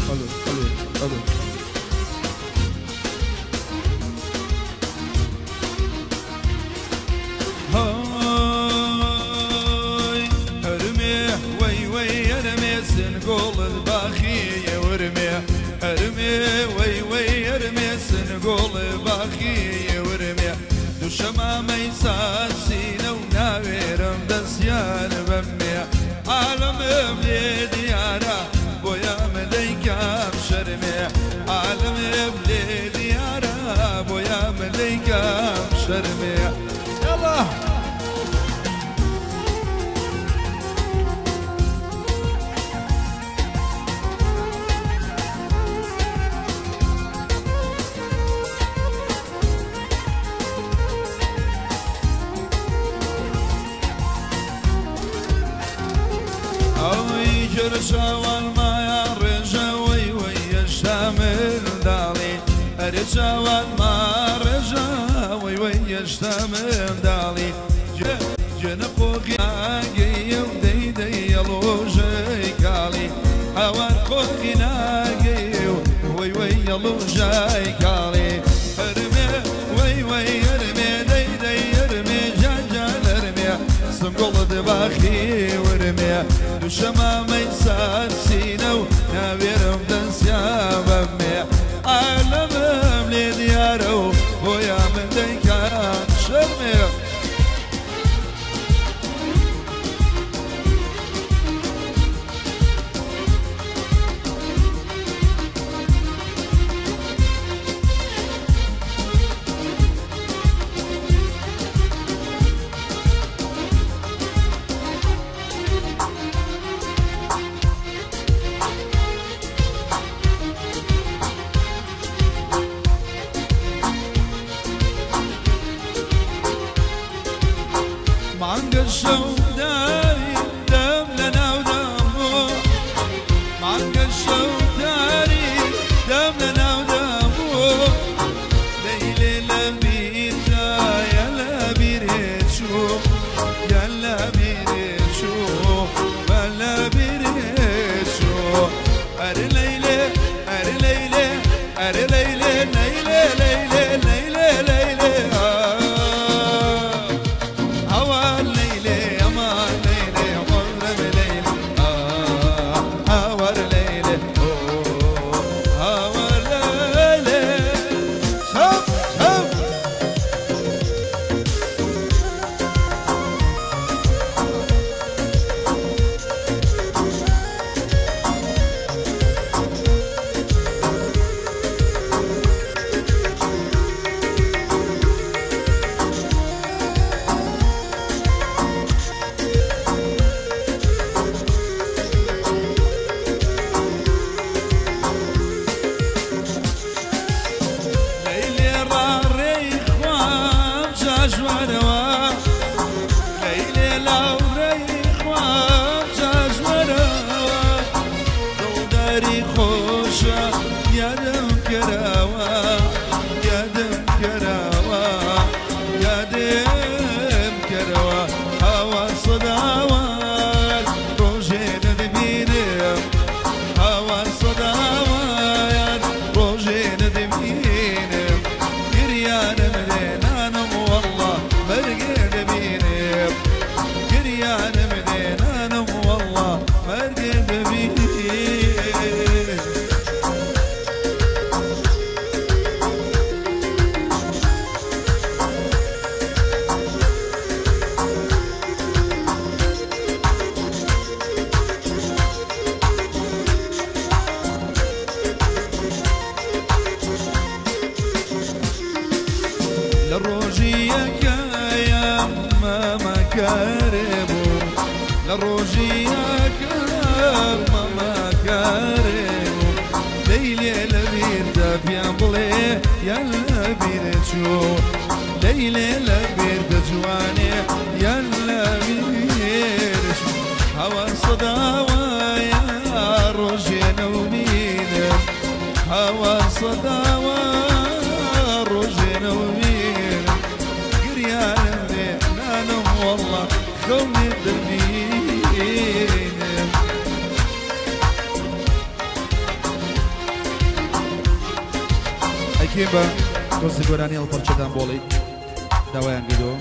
ئەلۆ ئەلۆ ئەلۆ. هاي هرمي وي وي هرمي سنقول الباخي ورمي هرمي وي وي هرمي سنقول باخي ورمي دوشما ميسان سينا وناويرم دسيان بمي عالم بليديارا بويا مليكا بشرمي عالم بليديارا بويا مليكا بشرمي يلا شوال ما رجا وي وي الشامل دالي رجا ما رجا وي وي الشامل دالي جنقوقي ودي دي يلوجي كالي هوار قوقي ناقي وي وي يلوجي كالي ارمي وي وي ارمي دي دي ارمي جان ارمي سمقول دباخي ورمي دوشما ميسان سينا وناويرم دنسيا بمي عالم لديارو ويا من ديكان شرمي خوني دربيني. دەستپێکەین بە تۆزی گۆرانی هەڵپەرچەدان بۆڵی داوایان کردەوە.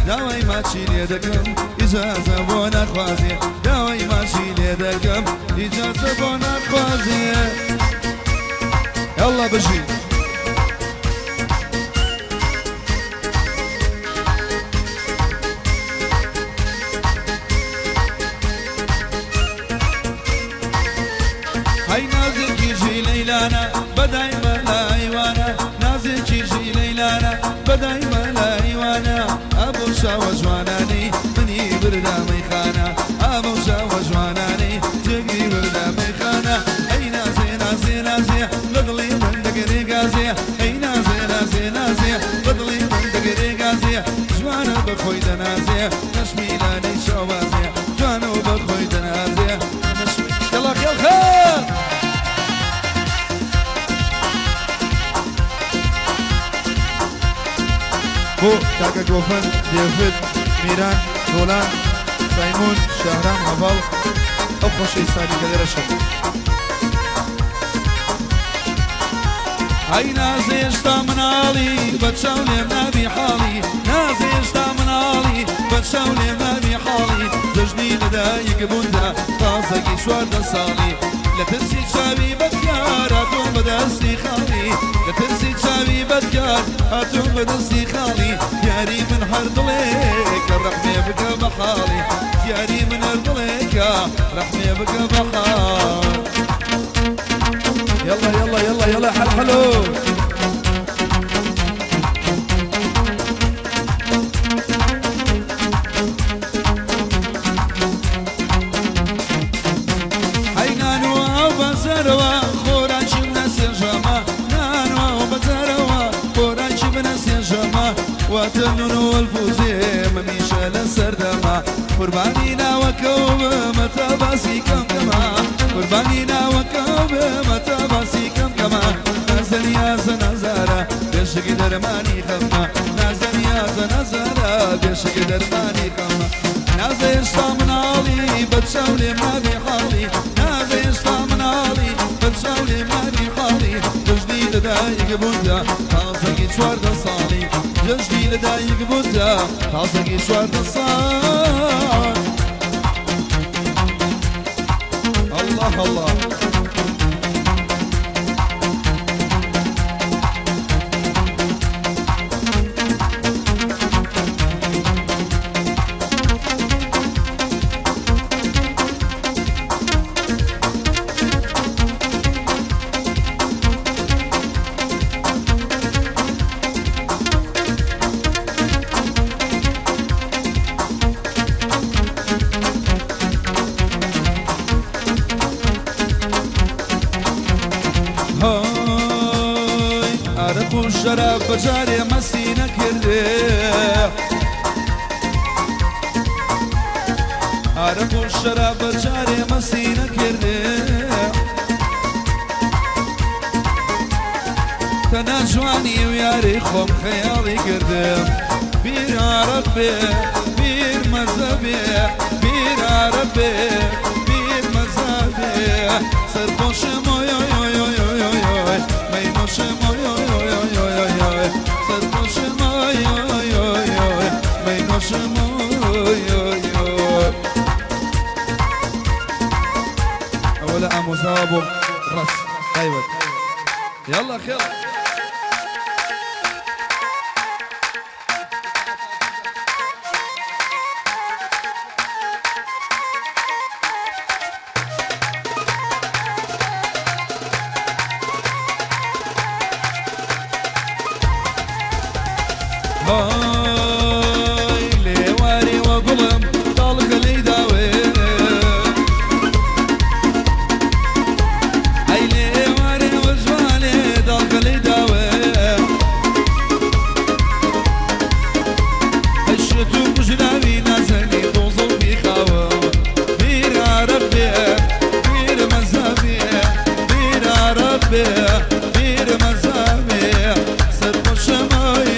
داوای ماچی لێ دەکەم ئیجازە بۆ ناخوازێ، داوای ماچی لێ دەکەم ئیجازە بۆ ناخوازێ. یاڵڵا بژی. هەی نازێکی ژی لەیلانە بەدای مەلایوانە، نازێکی ژی لەیلانە بەدای مەلایوانە، ئابۆ شاوە جوانانی منی بردە مەیخانە، ئابۆ شاوە جوانانی جێگری بردە مەیخانە. ئەی نازێ نازێ نازێ لە دڵی من دەگرێ گازێ، ئەی نازێ نازێ نازێ لە دڵی من دەگرێ گازێ، جوانە بە خۆی دەنازێ نەشمیلانی شاوازێ، جوانە بە خۆی دەنازێ نەشمی. یەڵا خێڵ خێر. بۆ کاکە گۆفەن، دێڤد، میران، دۆلان، سایمۆن، شەهرام، هەڤاڵ، ئەو خۆشەویستانی کە لێرە شەن. ئەی نازێ هێشتا مناڵی بە چاو لێم نابی حاڵی، نازێ هێشتا مناڵی بە چاو لێم نابی حاڵی، جەژنی لەدایک بووندا تازەگی 14 ساڵی، لە ترسی چاوی بەدکار هاتووم بەدەستی خاڵی، لە ترسی چاوی بەدکار هاتووم بەدەستی خاڵی، دیاری من هەر دڵێکە ڕەحمێ بکە بە حاڵی، دیاری من هەر دڵێکە ڕەحمێ بکە بە حاڵ. يلا يلا يلا يلا حلحلو. واتنون والفوزي مميشة لسردما، قرباني ناوكوب متى باسي كم كما، قرباني ناوكوب متى باسي كم كما، نازل يا زنازارة بيشك درماني خما، نازل يا زنازارة بيشك درماني خما، نازل يشتا منالي بتشاولي ما بحالي، نازل يشتا منالي بتشاولي ما بحالي، جەژنی لەدایک بووندا تازەگی 14 ساڵی، جەژنی لەدایک بووندا تازەگی 14 ساڵ. الله الله. شەراب بەجارێ مەسی نەکردێ، عارەق و شەراب بەجارێ مەسی نەکردێ، تەنها جوانی و یاری خۆم خەیاڵی کردم، بیر عارەق بێ بیر مەزە بێ، بیر عارەق بێ بیر مەزە بێ، سەرخۆشم ئۆی ئۆی ئۆی ئۆی ئۆی ئۆی، مەینۆشم ئۆی ئۆی ئۆی ئۆی ئۆی ئۆی، سەرخۆشم ئۆی ئۆی ئۆی ئۆی، مەینۆشم ئۆی ئۆی ئۆی. ئەوە لە ئامۆ مامۆستاوە بۆ ڕەس تایبەت. يلا خير. هاي لواري وظلم طالق لي داوي هاي لواري وجوالي طالق لي داوي الشتو بجلاوي نازلي توصل في خاوة بير عربي بير مزابي بير عربي بير مزابي صدق شماي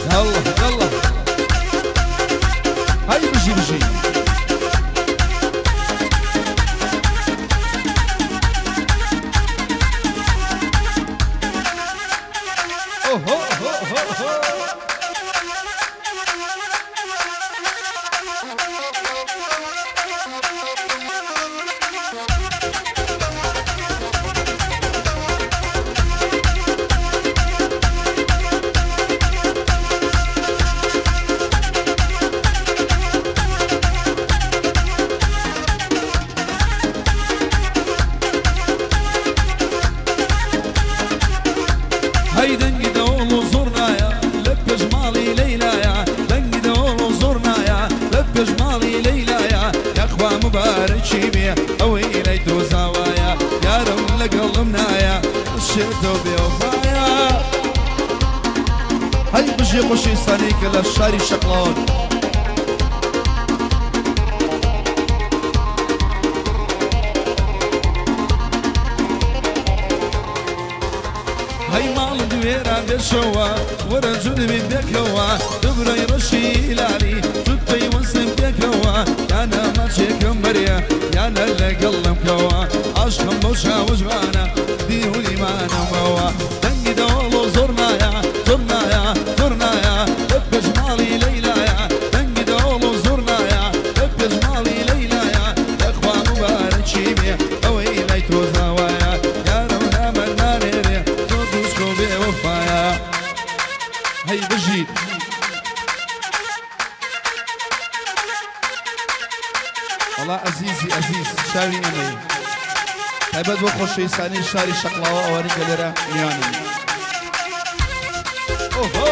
يلا يلا هاي بجي بجي اوه هو هو هو. هەی بژی خۆشی سانی کە لە شاری شەقڵاوە. هەی ماڵ دوێران بێشەوە وەرە جورمی پێکەوە دبرەی ڕەشی لالی جوت پەیوەستم پێکەوە یانە ماچێکم بەرێ یانە لەگەڵم کەوە عاشقم بەو چاوەجوانە دیولیمانەمەوە دەنگی دەوڵ و زۆرنایە زۆرنایە زۆرنایە لە پێش ماڵی لەیلایە دەنگی دەوڵ و زۆرنایە لە پێش ماڵی لەیلایە لەخوا مبارەکی بێ ئەوەی لای تۆ زاوایە یارم نامە نانێرێ تۆ دووشکۆ بێوەفایە. هەی بژیت. وەڵا ئەزیزی ئەزیز شاوی ئێمەی تایبەت بۆ خۆشەویستانی شاری شەقڵاوە ئەوانەی کە لێرە میوانن. ئۆهۆ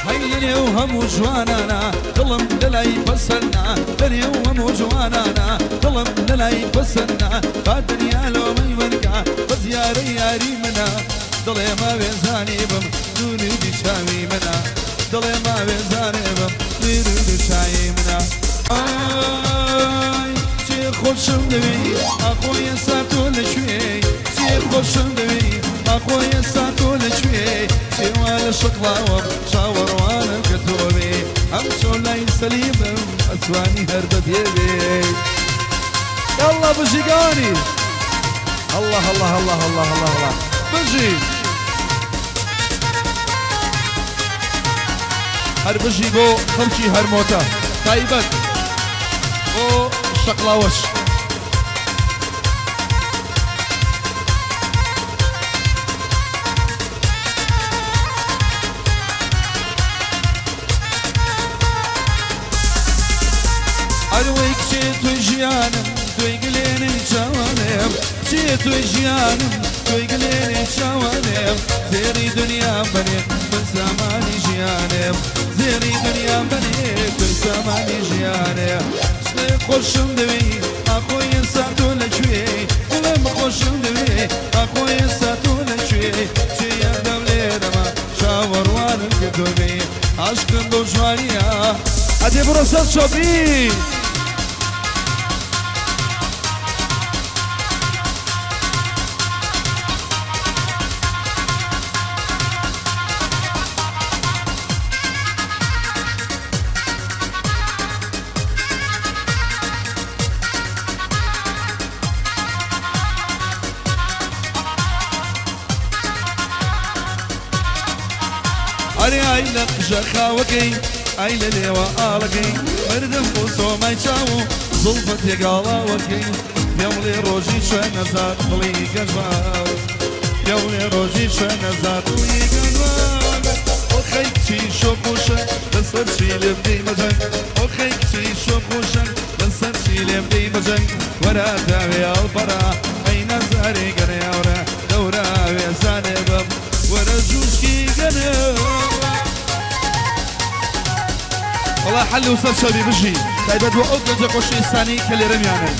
هەی لەنێو هەموو جوانانە دڵم لەلای پەسەنە لەنێو هەموو جوانانە دڵم لەلای پەسەنە با دنیا لۆمەی وەرگا بە زیارەی یاری منە دڵێ ماوێزانی بم دوونی چاوی منە دڵێ ماوێزانێ بم دوونی چاوی منە. ئای چێ خۆشم دەوێی ئاخۆ ئێستا تۆ لەکوێی چێ خۆشم دەوێی ئاخۆ ئێستا تۆ لەکوێی چێوا لە شەقڵاوەم چاوەڕوانم کە تۆ بێ ئەم چۆ لای سەلیمم. ئەتوانی هەر بەپێ بێ. يلا بژیگانی الله الله الله الله الله الله بژی هەر بژی بۆ خەڵکی هەرمۆتە تایبەت بۆ شەقڵاوەش. ئەروەی کچێ تۆی ژیانم تۆی گلێنەی چاوانێم کچێ تۆی ژیانم تۆی گلێنەی چاوانێم زێڕی دنیام بەنێ من سامانی ژیانێم زێڕی دنیام بەنێ تۆی سامانی ژیانێم شتێ خۆشم دەوێی ئاخۆی ئێستا تۆ لەکوێ دڵم خۆشم دەوێ ئاخۆی ئێستا تۆ لەکوێ چێیان دەم لێرەمە چاوەڕوانم کە تۆ بێ عاشقم بەو جوانیە ئەدێ بڕۆ سەر چۆپی. ئەرێ ئای لە قژە خاوەکەی ئای لە لێوە ئاڵەکەی مردم بۆ سۆمای چاو و زوڵفە تێگاڵاوەکەی پێم لێ ڕۆژی شوێن نەزات دڵی گەنجاو پێم لێ ڕۆژی شوێن نەزات دڵی گەنجاو ئۆخەی کچی شۆخۆشە لەسەر چی لێم دەی مەجەنگ ئۆخەی کچی شۆخۆشە لەسەر چی لێم دەی مەجەنگ وەرە داوێ ئەڵپەڕە ئەی نەزارێ گەنێ دەورە وێزانێ بم وەرە جوشکی گەنێ. والله حل وسر شبي بجي تایبەت بۆ ئەو گەنجە خۆشەویستانەی کە لێرەمیانن.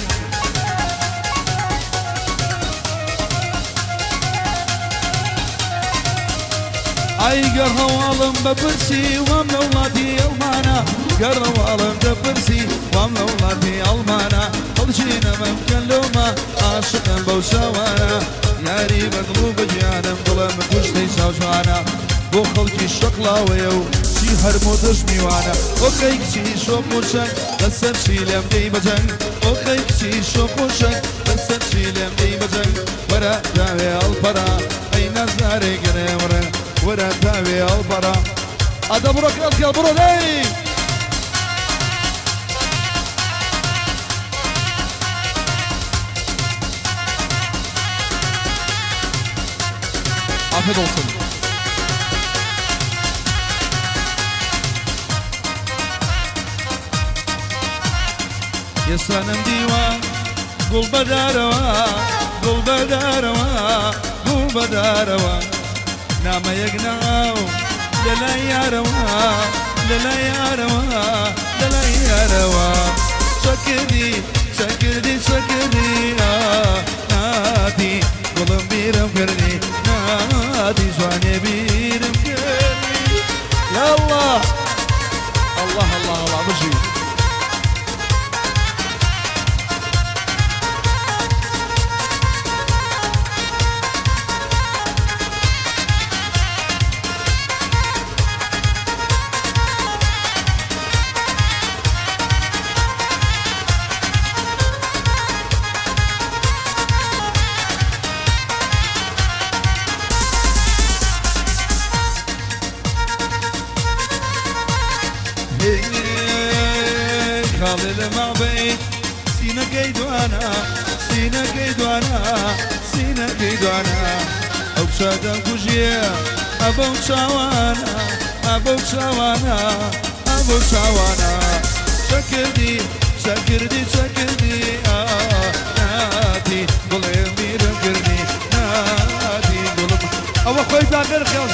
ئای گەر هەواڵم بەپرسی وام لە وڵاتی ئەڵمانە گەر هەواڵم دەپرسی وام لە وڵاتی ئەڵمانە هەڵچینە مەمکەن لۆمە عاشقم بەو شەوانە یاری بەدڵ و بەگیانم دڵم کوشتەی چاوجوانە بۆ خەڵکی شەقڵاوەیە و چی هەرمۆتەش میوانە ئۆخەی کچی شۆخۆشەک لەسەر چی لێم دەی بەجەنگ ئۆخەی کچی شۆخۆشەک لەسەر چی لێم دەی بەجەنگ وەرە داوێ ئەڵپەڕە ئەی نازارێ گەرێ وەرە وەرە داوێ ئەڵپەڕە ئەدە بڕۆ کەڵکێڵ بڕۆ دەی. Afiyet olsun. یەسانم دیوە گوڵ بەدارەوە گوڵ بەدارەوە گوڵ بەدارەوە نامەیەک ناو لەلای یارەوە لەلای یارەوە لەلای یارەوە چەکردی چەکردی چەکردی نادی گوڵم بیرم کردی نادی جوانێ بیرم کردی یاڵڵا الله الله الله بژی. خاڵێ لە مابەی سینەکەی دوانە سینەکەی دوانە سینەکەی دوانە ئەو کچە دەمکوژیە ئەبەو چاوانە ئەبەو چاوانە ئەبەو چاوانە چەکردی چەکردی چەکردی نادی گوڵێم بیرم کردی نادی گوڵم ئەوە خۆی داگر خێڵ.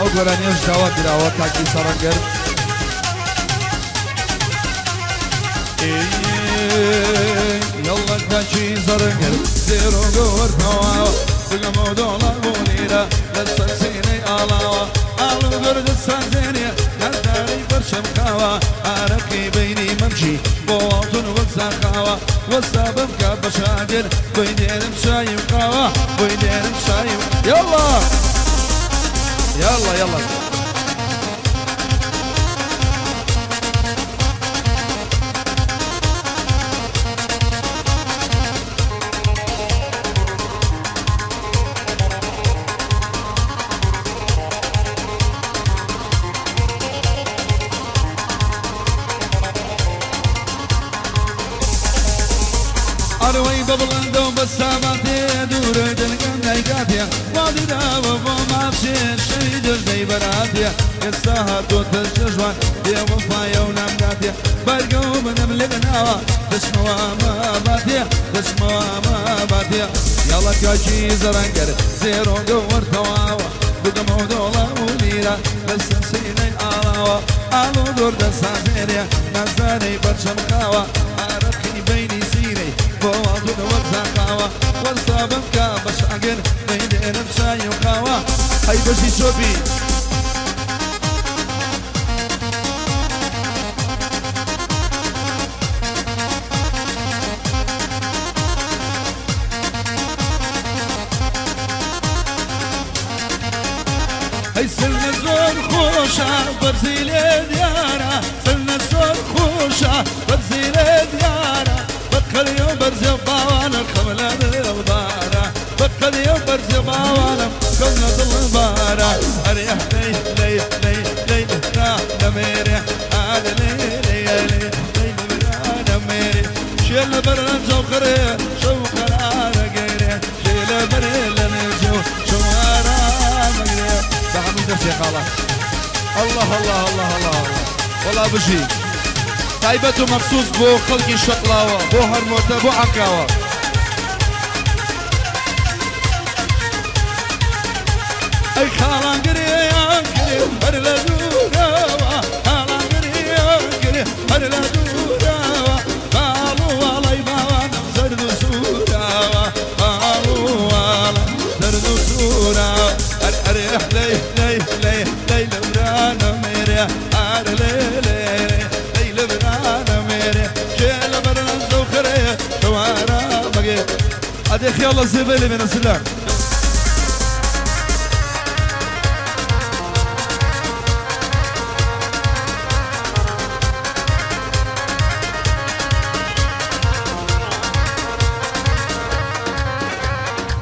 ئەو گۆرانیەش داوا کراوە کاکی سەڕەنگەر. يلا كاشي زرقر زيرو قور تواوا بقمو دولا بونيرا للسنسيني آلاوا آلو قرد السنزيني نزداري برشم خاوا عرقي بيني ممشي بواطن وزاخاوا وسابم كابشاجر بيني مشاي وقاوا بيني مشاي يلا يلا يلا أروي ببلندو بساماتي دور دلقم نايقاتي وادي داو بوما بشير شي دردي براتي يستاها دوت الججوان دي وفايا ونمداتي برقو بنملك ناوا دشموا ما باتي دشموا ما باتي يلا كاجي زرنقر زيرو قور تواوا بدمو دولا وليرا لسنسيني آلاوا آلو دور دسازيريا نزاري برشم خاوا عرقي بيني سيري بواطن وزاقاوا والصابم كابشاقر بيدين مشاي وقاوا هاي بشي شوبي هاي سلنا زور خوشة برزيل ديارة سلنا زور خوشة برزيل ديارة بقل يوم برزي باوانا خملة البارة بقل يوم برزي باوانا خملة البارة أريح لي لي لي لي لا نميري هذا لي لي لي لي لا نميري شيل برنا جوخري شو قرار غيري شيل برنا جو شو قرار غيري بحمد الشيخ الله الله الله الله الله والله بجي تایبەت و مەخسوس بۆ خەڵکی شەقڵاوە بۆ هەرمۆتە بۆ عەنکاوە ئەی خاڵان گرێیان گرێ هەر لە دوورەوە خاڵان گرێیان گرێ هەر لە دوورەوە باڵ و واڵای باوانم زەرد و سووراوە باڵ و واڵە زەرد و سووراوە ئەر ئەرێ لەی لەی لەی لەی لەورانە مێرێ ئار لێ لێ هذه خيال الزبالة من السلام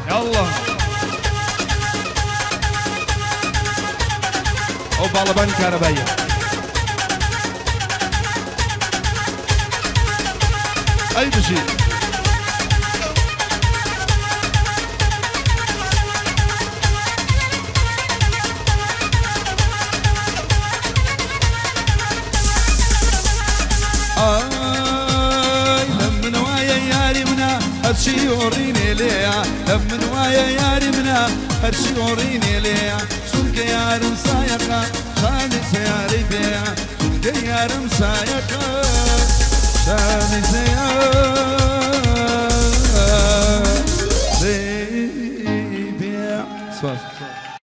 يلا او بالبان كهربائية اي بشيء آي لمن وايا ياري منا هرشي يوريني ليا لمن وايا ياري منا هرشي يوريني ليا شنك يارم سايقة شاني سياري بيا شنك يارم سايقة شاني سياري بيا.